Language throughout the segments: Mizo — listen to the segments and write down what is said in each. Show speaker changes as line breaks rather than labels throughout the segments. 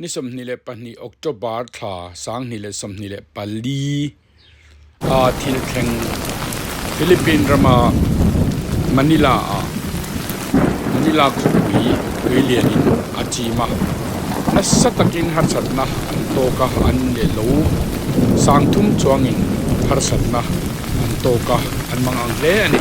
Ni 22 October thla 2024 a thil thleng Philippine rama Manila ah Manila khawpui tuilianin a chim a, nasa takin harsatna an tawk a, an leh lo sangthum chuangin harsatna an tawk a, an mang ang hle a ni.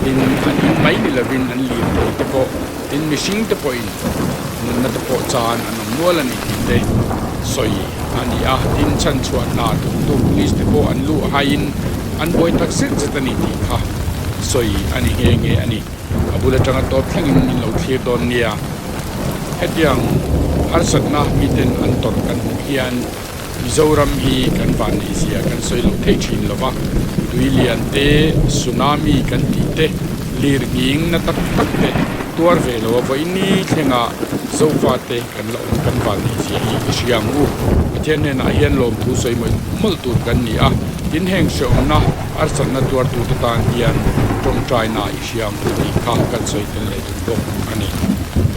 Tin, an in mai ni lovin an lirthei te pawh Tin, mihring te pawhin nunna te pawh chan an awm nual a ni tih te sawi a ni a. Tin, chhanchhuah hna thawktu police te pawh an luh haiin an buai tak zet zet a ni tih kha sawi a ni nghe nghe a ni. A bul atanga tawp thlengin min lo thlir dawn nia. Hetiang harsatna miten an tawrh kan hmuh hian Mizoram hi kan vanneihzia kan sawi lo thei thin lo va, tui lian te, tsunami kan tih te, lir nghing na tak tak te tuar ve lo a vawiin thlenga Zofa te kan la awm kan vanneihzia hi i hria ang u. Pathian hnenah hian lawmthu sawi mawlh mawlh tur kan ni a, tin heng hreawmna harsatna tuartute tan hian tawngtaina i hria ang u tih kha kan sawi tel leh duh bawk a ni.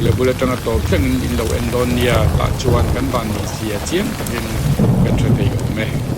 Le bul atanga tawp thlengin in lo en dawn nia tah chuan kan vanneihzia. Zia chiang takin kan hre thei awm e.